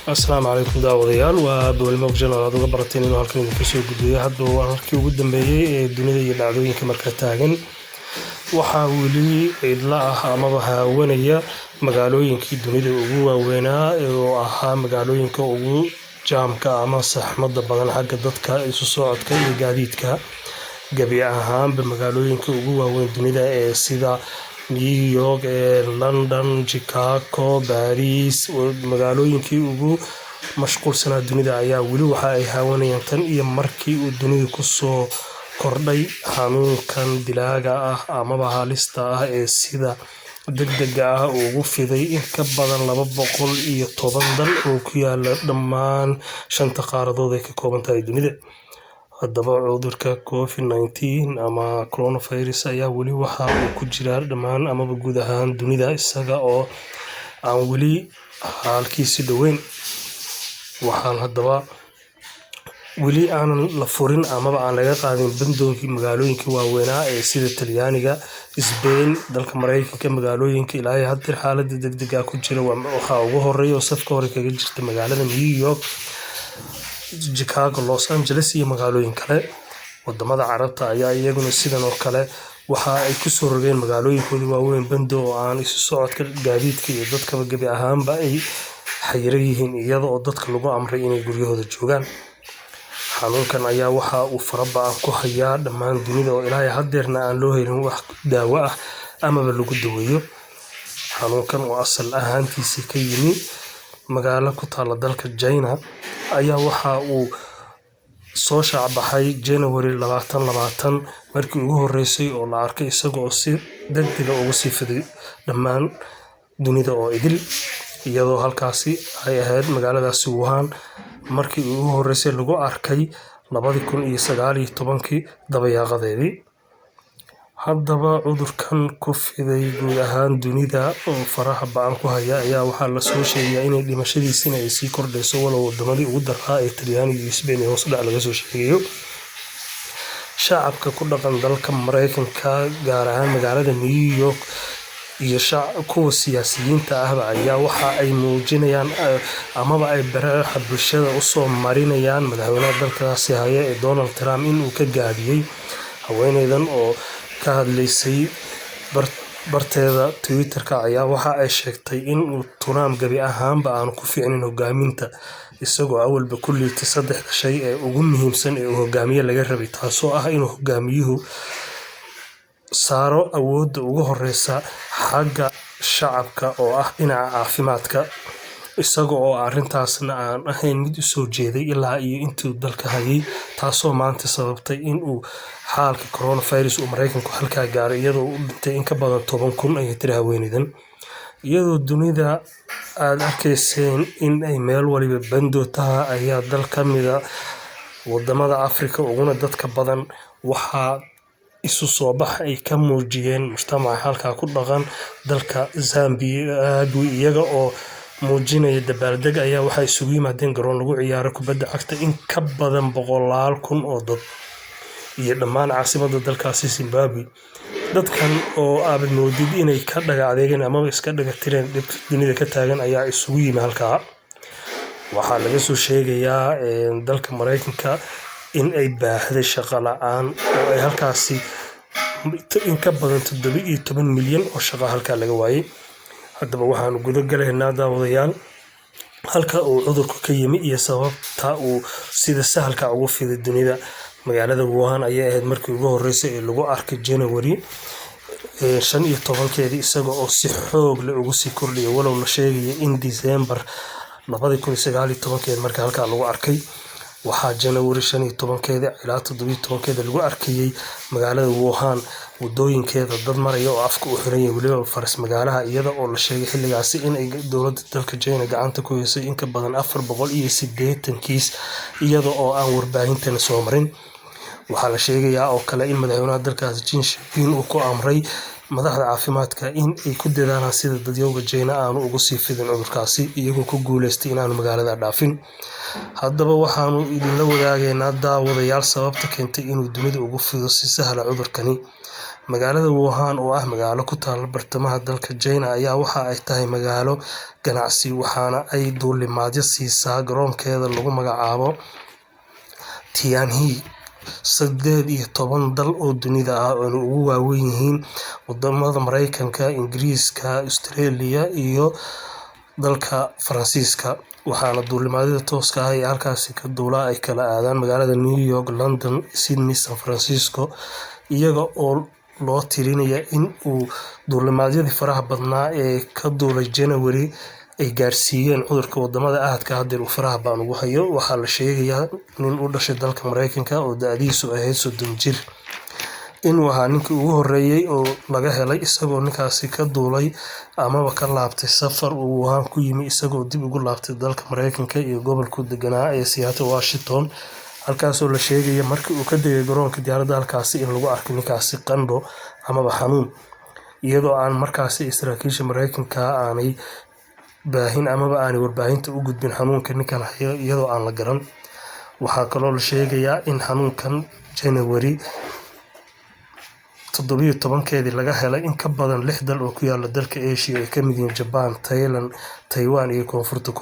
Asalaamu calaykum daawadayaal, waa Bawlmog Channel aad uga barateen inuu halkan idinka soo gudbiyo hadba wararkii ugu dambeeyey ee dunida iyo dhacdooyinka markaa taagan. Waxaa weli cidla ah amaba haawanaya magaalooyinkii dunida ugu waaweynaa oo ahaa magaalooyinka ugu jaamka ama saxmada badan xagga dadka, isu socodka iyo gaadiidka. Gebi ahaanba magaalooyinka ugu waaweyn dunida ee sida New York, ee London, Chicago, Paris, magaalooyinkii ugu mashquulsanaa dunida ayaa weli waxa ay haawanayaan tan iyo markii uu dunidu kusoo kordhay xanuunkan dilaaga ah amaba halista ah ee sida degdega ah ugu fiday in ka badan 210 dal oo ku yaala dhammaan shanta qaaradood ay ka kooban tahay dunida. Haddaba cudurka COVID-19 ama coronavirus ayaa weli waxa uu ku jiraa dhammaan amaba guud ahaan dunida, isaga oo aan weli xaalkiisi dhoweyn. Waxaan haddaba weli aanan la furin amaba aan laga qaadin bandowgii magaalooyinka waaweynaa ee sida Talyaaniga, Spain, dalka Mareykanka. Magaalooyinka ilaa iyo haddeer xaalada degdega ku jira waxaa ugu horeeya oo safka hore kaga jirta magaalada New York, Chicago, Los Angeles iyo magaalooyin kale. Wadamada Carabta ayaa iyaguna sidan oo kale waxa ay kusoo rogeen magaalooyinkoodii waaweyn bando oo aan isu socodka gaadiidka iyo dadkaba gebi ahaanba ay xayiran yihiin, iyada oo dadka lagu amray inay guryahooda joogaan. Xanuunkan ayaa waxa uu fara ba'an ku hayaa dhammaan dunida oo ilaa iyo haddeerna aan loo helin wax daawo ah amaba lagu daweeyo. Xanuunkan oo asal ahaantiisa ka yimi magaalo ku taalla dalka China ayaa waxa uu soo shaacbaxay January 2020 markii ugu horeysay oo la arkay, isaga oo si degdeg ah ugu sii fiday dhammaan dunida oo idil, iyadoo halkaasi ay ahayd magaaladaasi Wuhan markii ugu horeysay lagu arkay 2019-kii dabayaaqadeedii. Haddaba cudurkan ku fiday guud ahaan dunida oo faraha ba'an ku haya ayaa waxaa lasoo sheegayaa inay dhimashadiisina ay sii kordhayso, walow wadamadii ugu daraa ee Talyaaniga iyo Spain ee hoos u dhac laga soo sheegayo. Shacabka ku dhaqan dalka Mareykanka, gaar ahaan magaalada New York, iyo kuwa siyaasiyiinta ahba ayaa waxa ay muujinayaan amaba ay baraha bulshada usoo marinayaan madaxweynaha dalkaasi haya ee Donald Trump in uu ka gaabiyey. Haweeneydan oo ka hadlaysay barteeda Twitter-ka ayaa waxa ay sheegtay in uu Trump gebi ahaanba aanu ku fiicnayn hogaaminta, isagoo awalba ku liitay saddexda shay ee ugu muhiimsan ee uu hogaamiye laga rabay, taasoo ah inuu hogaamiyuhu saaro awoodda ugu horeysa xagga shacabka oo ah dhinaca caafimaadka, isaga oo arrintaasna aan ahayn mid u soo jeeday ilaa iyo intuu dalka hayay, taasoo maanta sababtay in uu xaalka coronavirus uu Mareykanku halkaa gaaray, iyadoo u dhintay in ka badan 10,000, ayay tiri haweeneydan. Iyadoo dunida aad arkayseen in ay meel waliba bando taha ayaa dal ka mida wadamada Afrika uguna dadka badan waxaa isu soo bax ay ka muujiyeen mujtamaca halkaa ku dhaqan dalka Zambia, iyaga oo muujinaya dabaaldeg ayaa waxay isugu yimaadeen garoon lagu ciyaaro kubadda cagta in ka badan boqolaal kun oo dad iyo dhammaan caasimadda dalkaasi Zimbabwe. Dadkan oo aad moodid inay ka dhaga adeegeen amaba iska dhaga tireen dhibka dunida ka taagan ayaa isugu yimi halkaa. Waxaa laga soo sheegayaa dalka Mareykanka in ay baahday shaqo la'aan oo ay halkaasi in ka badan 17 milyan oo shaqo halkaa laga waayay. Haddaba waxaanu guda galaynaa, daawadayaal, halka uu cudurku ka yimi iyo sababta uu sida sahalka ugu fiday dunida. Magaalada Wuhan ayay ahayd markii ugu horeysay ee lagu arkay January 15-keedii, isaga oo si xoog leh ugu sii kordhiyay, walow la sheegayo in December 2019-keed marka halkaa lagu arkay. Waxaa January 15-keeda ilaa 17-keeda lagu arkayay magaalada Wuhan wadooyinkeeda dad maraya oo afka u xiran yahay, weliba faras magaalaha, iyada oo la sheegay xilligaasi in ay dowladda dalka China gacanta ku haysay in ka badan 480 kiis, iyada oo aan warbaahintana soo marin. Waxaa la sheegayaa oo kale in madaxweynaha dalkaasi Xi Jinping uu ku amray madaxda caafimaadka in ay ku dadaalaan sida dadyowga China aanu ugu sii fidin cudurkaasi, iyagoo ku guuleystay inaanu magaalada dhaafin. Haddaba waxaanu idinla wadaagaynaa, daawadayaal, sababta keentay inuu dunida ugu fido si sahla cudurkani. Magaalada Wuhan oo ah magaalo ku taala bartamaha dalka China ayaa waxa ay tahay magaalo ganacsi, waxaana ay duulimaadyo siisaa garoonkeeda lagu magacaabo Tianhe 18 dal oo dunida ah oona ugu waaweyn yihiin wadamada Mareykanka, Ingiriiska, Australia iyo dalka Faransiiska. Waxaana duulimaadyada tooska ah ee halkaasi ka duula ay kala aadaan magaalada New York, London, Sydney, San Francisco, iyaga oo loo tirinaya in uu duulimaadyadii faraha badnaa ee ka duulay January ay gaarsiiyeen cudurka wadamada aadka hadeer uu faraha baan ugu hayo. Waxaa la sheegayaa nin u dhashay dalka Mareykanka oo da'diisu ahayd 30 jir inuu ahaa ninkii ugu horeeyay oo laga helay, isagoo ninkaasi ka duulay amaba ka laabtay safar uu Wuhan ku yimi, isagoo dib ugu laabtay dalka Mareykanka iyo gobolku deganaa ee Seattle, Washington, halkaasoo la sheegaya markii uu ka degay garoonka diyaaradda halkaasi in lagu arkay ninkaasi qandho amaba xanuun, iyadoo aan markaasi saraakiisha Mareykanka aanay baahin amaba aanay warbaahinta u gudbin xanuunka ninkan hayo, iyadoo aan la garan. Waxaa kaloo la sheegayaa in xanuunkan January 17-keedii laga helay in ka badan lix dal oo ku yaala dalka Asia ay ka mid yihiin Japan, Thailand, Taiwan iyo Koonfurta Kuuriya.